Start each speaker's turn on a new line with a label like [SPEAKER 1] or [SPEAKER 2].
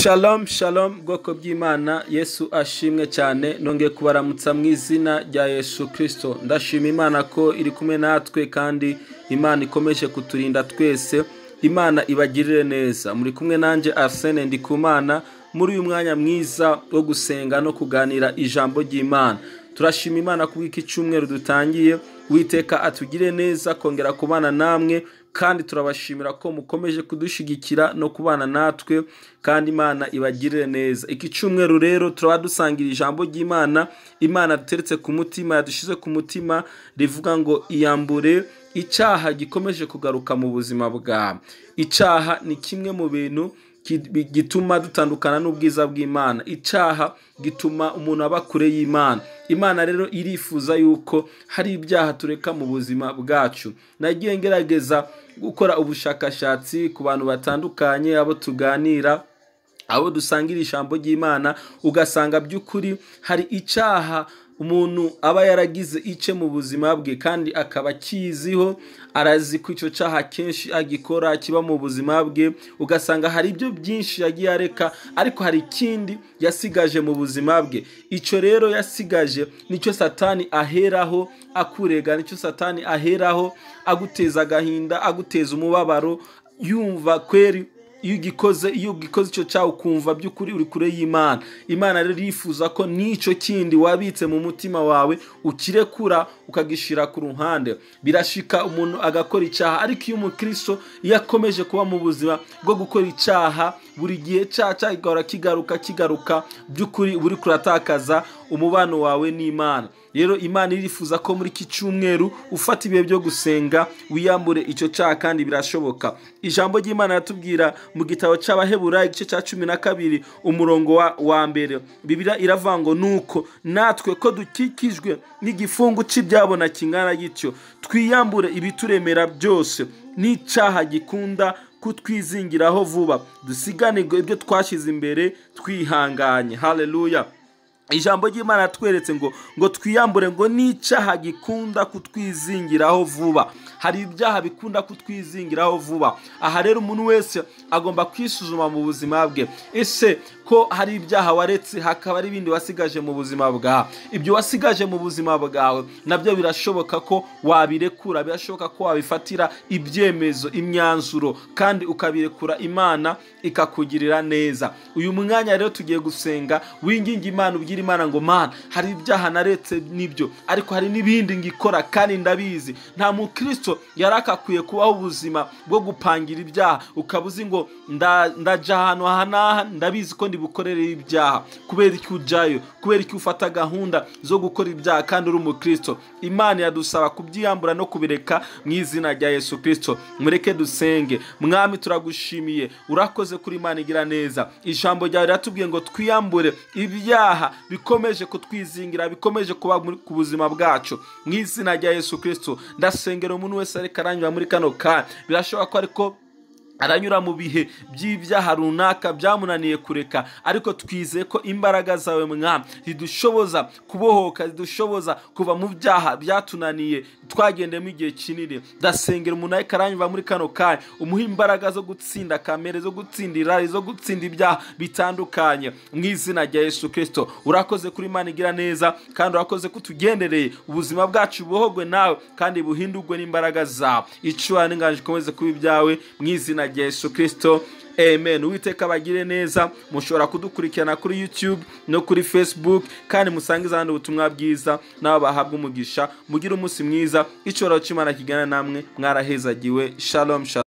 [SPEAKER 1] Shalom shalom bwoko bw'Imana, Yesu ashimwe cyane. Nongeye kubaramutsa mu izina rya Yesu Kristo. Ndashima Imana ko iri kumwe natwe kandi Imana ikomeje kuturinda twese. Imana ibagirire neza. Muri kumwe nanjye Arsene Ndikumana muri uyu mwanya mwiza wo gusenga no kuganira ijambo ry'Imana. Turashima Imana kubw'iki cyumweru dutangiye. Uwiteka atugire neza kongera kubana namwe, kandi turabashimira ko mukomeje kudushigikira no kubana natwe, kandi Imana ibagirire neza. Iki cyumweru rero turaba dusangira ijambo ry'Imana, Imana duteretse ku mutima, yadushize ku mutima, rivuga ngo iyambure icyaha gikomeje kugaruka mu buzima bwawe. Icyaha ni kimwe mu bintu gituma dutandukana n'ubwiza bw'Imana. Icyaha gituma umuntu aba kure y'Imana. Imana rero irifuza yuko hari ibyaha tureka mu buzima bwacu. Nagiye ngerageza gukora ubushakashatsi ku bantu batandukanye, abo tuganira, abo dusangira ijambo ry'Imana, ugasanga by'ukuri hari icyaha umuntu aba yaragize ice mu buzima bwe kandi akaba akiziho, arazi ko icyo cyaha kenshi agikora kiba mu buzima bwe, ugasanga hari ibyo byinshi yagiye areka, ariko hari ikindi yasigaje mu buzima bwe. Icyo rero yasigaje nicyo Satani aheraho akurega, nicyo Satani aheraho aguteza agahinda, aguteza umubabaro, yumva kweri iyo ugikoze icyo cyaha ukumva by'ukuri uri kure y'Imana. Imana rero yifuza ko n'icyo kindi wabitse mu mutima wawe ukirekura ukagishira ku ruhande. Birashika umuntu agakora icyaha, ariko iyo umukristo yakomeje kuba mu buzima bwo gukora icyaha buri gihe, cyaha gihora kigaruka, by'ukuri uri kuratakaza umubano wawe n'Imana. Rero Imana irifuza ko muri iki cyumweru ufata ibihe byo gusenga wiyambure icyo cyaha, kandi birashoboka. Ijambo ry'Imana yatubwira mu gitabo cy'Abaheburayo igice cya 12 umurongo wa mbere, Bibiliya iravuga ngo nuko natwe ko dukikijwe n'igifungu cy'ibyabona kingana gityo, twiyambure ibituremera byose n'icyaha gikunda kutwizingiraho vuba, dusiganirwe ibyo twashyize imbere twihanganye. Haleluya. Ijambo ry'Imana yatweretse ngo twiyambure ngo n'icyaha gikunda kutwizingiraho vuba. Hari ibyaha bikunda kutwizingiraho vuba. Aha rero umuntu wese agomba kwisuzuma mu buzima bwe. Ese ko hari ibyaha waretse hakaba ari ibindi wasigaje mu buzima bwawe? Ibyo wasigaje mu buzima bwawe nabyo birashoboka ko wabirekura, birashoboka ko wabifatira ibyemezo, imyanzuro, kandi ukabirekura Imana ikakugirira neza. Uyu mwanya rero tugiye gusenga, winginga Imana, ubwira Imana ngo Mana, hari ibyaha naretse nibyo, ariko hari n'ibindi ngikora kandi ndabizi. Nta mukristo yarakakwiye kubaho ubuzima bwo gupangira ibyaha, ukabuzi ngo ndaja ahantu aha n'aha ndabizi ko ndibukorere ibyaha. Kubera iki ujayo? Kubera iki ufata gahunda zo gukora ibyaha kandi uri umukristo? Imana yadusaba kubyiyambura no kubireka mu izina rya Yesu Kristo. Mureke dusenge. Mwami, turagushimiye, urakoze kuri Imana igira neza. Ijambo ryawe riratubwiye ngo twiyambure ibyaha bikomeje kutwizingira, bikomeje kuba ku buzima bwacu mu izina rya Yesu Kristo. Ndasengera umuntu wese ariko aranyura muri kano kanya, birashoboka ko ariko aranyura mu bihe by'ibyaha runaka byamunaniye kureka, ariko twizeye ko imbaraga zawe Mwami zidushoboza kubohoka, zidushoboza kuva mu byaha byatunaniye twagendemo igihe kinini. Ndasengera umuntu ariko aranyura muri kano kanya, umuhe imbaraga zo gutsinda kamere, zo gutsinda irari, zo gutsinda ibyaha bitandukanye mu izina rya Yesu Kristo. Urakoze kuri Imana igira neza, kandi urakoze kutugendereye. Ubuzima bwacu buhogwe nawe kandi buhindurwe n'imbaraga zawe. Icyubahiro n'inganji ikomeze kuba ibyawe mu izina Yesu Kristo. Amen. Uwiteka abagire neza. Mushobora kudukurikirana kuri YouTube no kuri Facebook, kandi musangize abandi ubutumwa bwiza nabo bahabwa umugisha. Mugire umunsi mwiza. Icyubahiro cy'Imana kigana namwe. Mwarahezagiwe. Shalom shalom.